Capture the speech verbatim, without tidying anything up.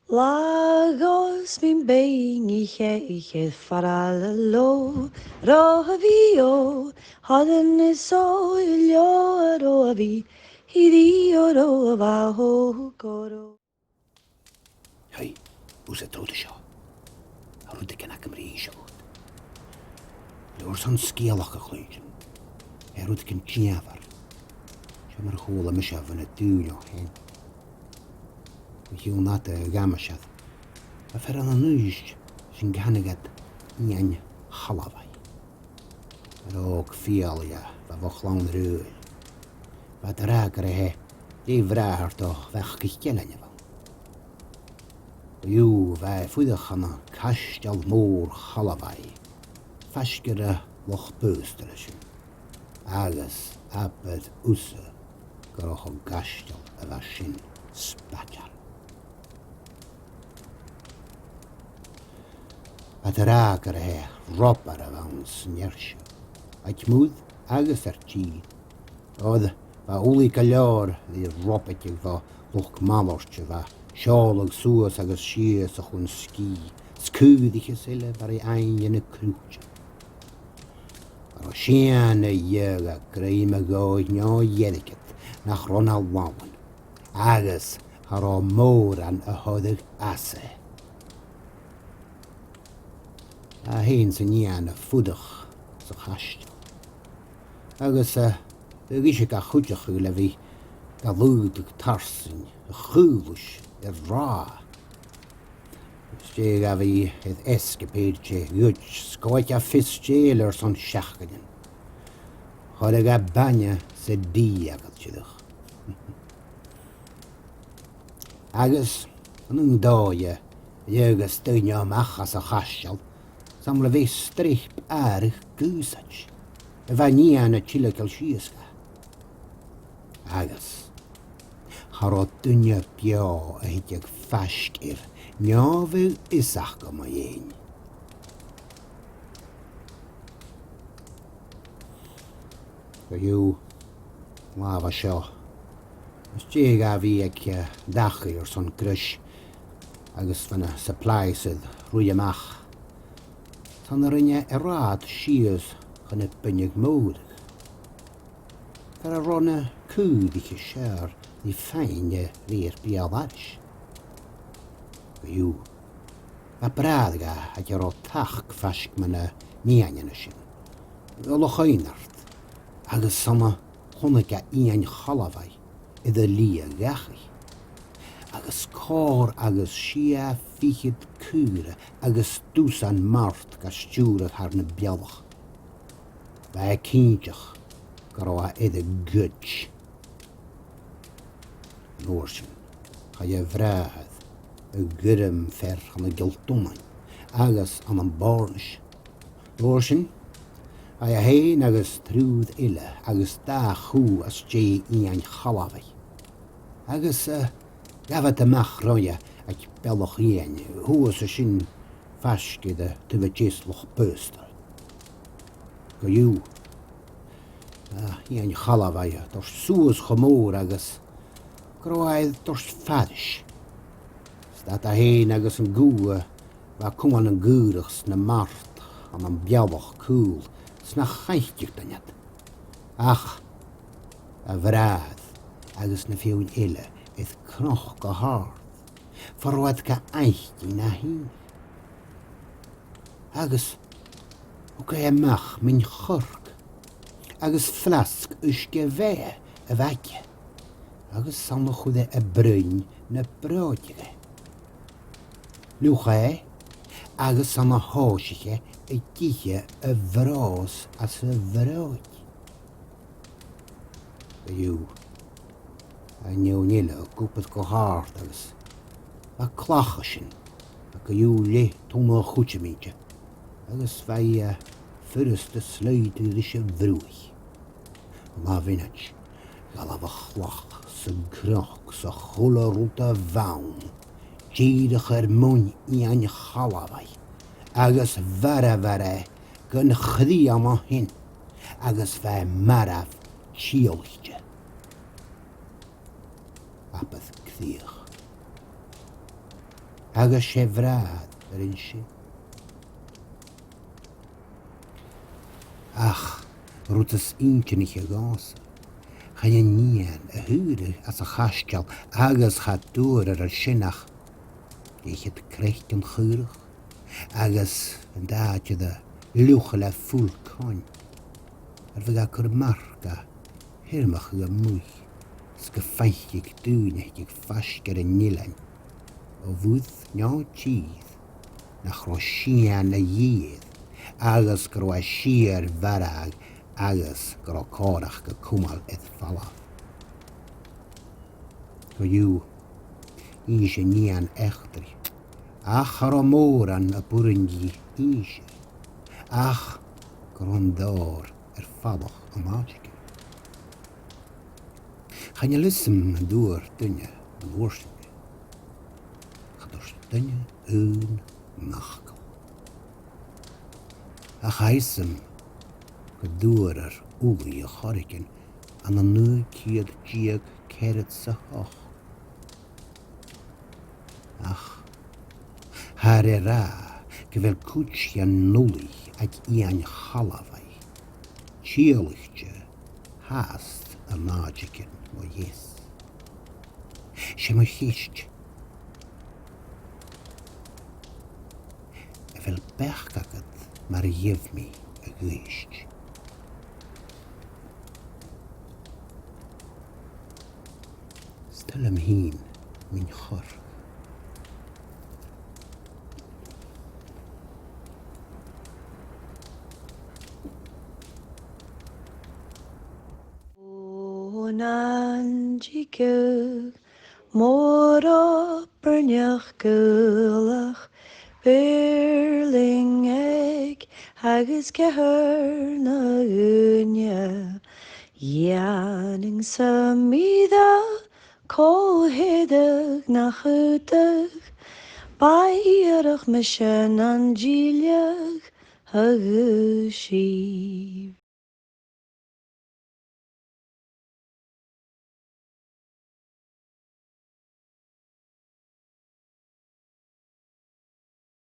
Lagos min being i che i che farala lo, ro ha vi o, hadan is o i lio ro a vi, hi di o ro a va ho goro. Hey, thusa, trobhad an seo. Tha rudeigin agam ri innse dhut. Leabhar son sgeulachd a chluinntinn. Tha rudeigin diamhair. Seo mar a chuala mise bho na daoine o shean. Bho chionn fhada a dh'amais iad, bha fear ann an Uibhist sin a chanadh iad Iain Chalabhaigh. An òg fialaidh a bha bho chlann Ruaidh. Bha iad ag ràdh gur e dè bhràthair do bheachd a' cheilein a bh' ann. Bha e, bha e a' fuireach ann an Caisteal Mòr Chalabhaigh, faisg air Loch Baghastaireachd sin, agus abair thusa gun robh an caisteal a bha sin spaideil. Bha iad ag ràdh gur e robar a bh' ann san fhear seo, aig muir agus air tìr. Oir bha ullaidh gu leòr ri robaigeadh bho luchd-malairt a bha a' seòladh suas agus sìos a chun sgìth, 's caoraich is uile mar a dh'aindeoin na croite. Cha robh sìon a dh'fhiodhadh grèim a dhòigh no dh'airgead nach robh na làmhan, agus cha robh mòran a thoireadh às e. Tha e fhèin 's an Iain a' fuireach sa chaisteal. Agus, eh, bhiodh ise ga chuideachadh le bhith ga lùghdadh tarsainn a chaolas air ràth. Is dè a bha i air escapade de ghoid, 's gabhail a fios dè eile airson seachdainean. Chuireadh e bainne 's a dìth agad dìreach. Agus an aon dòigh a dh'fheumas daoine a-mach às a' chaisteal, 's ann le bhith a' streap àrach gùsaid, a bha an Iain a' tilgeil sìos dha. Agus cha robh duine beò a thigeadh faisg air, no bhiodh fios aca mu dheidhinn. Gu dè an latha seo, is dè a bha aig, eh, dachaigh airson greis agus bha na supplies air ruith a-mach. 'S ann a rinn e an rathad sìos chun na Beinne Mòire. Far an robh na caoraich as fheàrr ri faighinn a rèir beul-aithris. Gu dè, bha bràthair dha aig an robh tac faisg mu na nigheanan sin, Loch Aonard, agus 's ann a chunnaic e Iain Chalabhaigh air a leth dhachaigh, agus còrr agus sia fichead caora agus dusan mart ga stiùireadh thar na bealach. Bha e cinnteach gun robh e air a goid. An uair sin, chaidh a bhràthair a ghairm fear ann an Cill Donnain agus ann am Bòrnais. An uair sin, chaidh e fhèin agus triùir eile agus dà chù às dèidh Iain Chalabhaigh. Agus, eh, ghabh iad a-mach roimhe aig Bealach Iain, shuas an sin faisg air taobh a deas Loch Baghastaireachd. Gu dè, ah, Iain Chalabhaigh a' toirt suas cho mòr agus gun robh e air toirt fairis. 'S dad fhèin agus an cù a bha a' cumail an caorach 's na mart ann am bealach caol 's nach fhaiceadh duine iad ach a bhràthair agus na feadhainn eile air cnoc gu h-àrd, far an robh iad ga fhaicinn fhèin. Agus thug e a-mach min-choirce agus flasg uisge-bheatha a bh' aige, agus 's ann a chuir e am broinn na bròige dhi. Fhliuch e, agus 's ann a thòisich e ag ithe a' bhròs às a' bhròig. Gu dè, an fheadhainn eile ag obair gu h-àrd agus bha clach an sin, ach gu dè, leth tonna a chuideam innte, agus bha i, eh, furasta slaodadh ris a' bhruaich. An ath mhionaid, dh'fhalbh a' chlach 's an cnoc 's a h-uile rud a bh' ann dìreach air muin Iain Chalabhaigh, agus mharbh e gun chridhe an sin, agus bha e marbh tiodhlaichte. Abair crìoch. Agus 's e bràthair a rinn sin. Ach rud as inntinniche dhòmhsa, chan e nighean a fhuair e às a' chaisteal agus cha d' fhuair e air sin ach dà cheud creicean chaorach agus an t-àite a fhliuch le fuil coin. Air bheil e a' cur marc a thiormachadh a-muigh 's gum faiceadh daoine aig faisg air an eilean o bhùth no tìr nach robh sìon a dhìth air agus gun robh e sìor mharbhadh agus gun robh còrach ga cumail air falbh. Co-dhiù, innsidh nighean eachdraidh, ach cha robh mòran a b' urrainn dhi innse, ach gun robh an dòr air falach an àiteigin. Chan eil fhios agam an d' fhuair duine an uair sin e. Cha tuirt duine aon fhacal. Ach tha fhios agam gun d' fhuair e ulaidh a' choreigin ann an naoi ceud deug ceathrad 's a h-ochd. Ach thathar ag ràdh gu bheil cuid dhen ulaidh aig Iain Chalabhaigh, tiodhlaichte fhathast an àiteigin mu dheas. 'S e mo cheist, a bheil beachd agad mar a gheibh mi a' ghaoist? 'S toil leam fhìn mun chorp. Ò, an Anndra Cearc, mòr-obrach gaolach, bìrlinn aig agus ceithir na dhuine, dhèanainn sam bith dha co-sheasamh nach fhaodadh, b' fheàrr mise nan dìleadh a dh'fhàs sibh.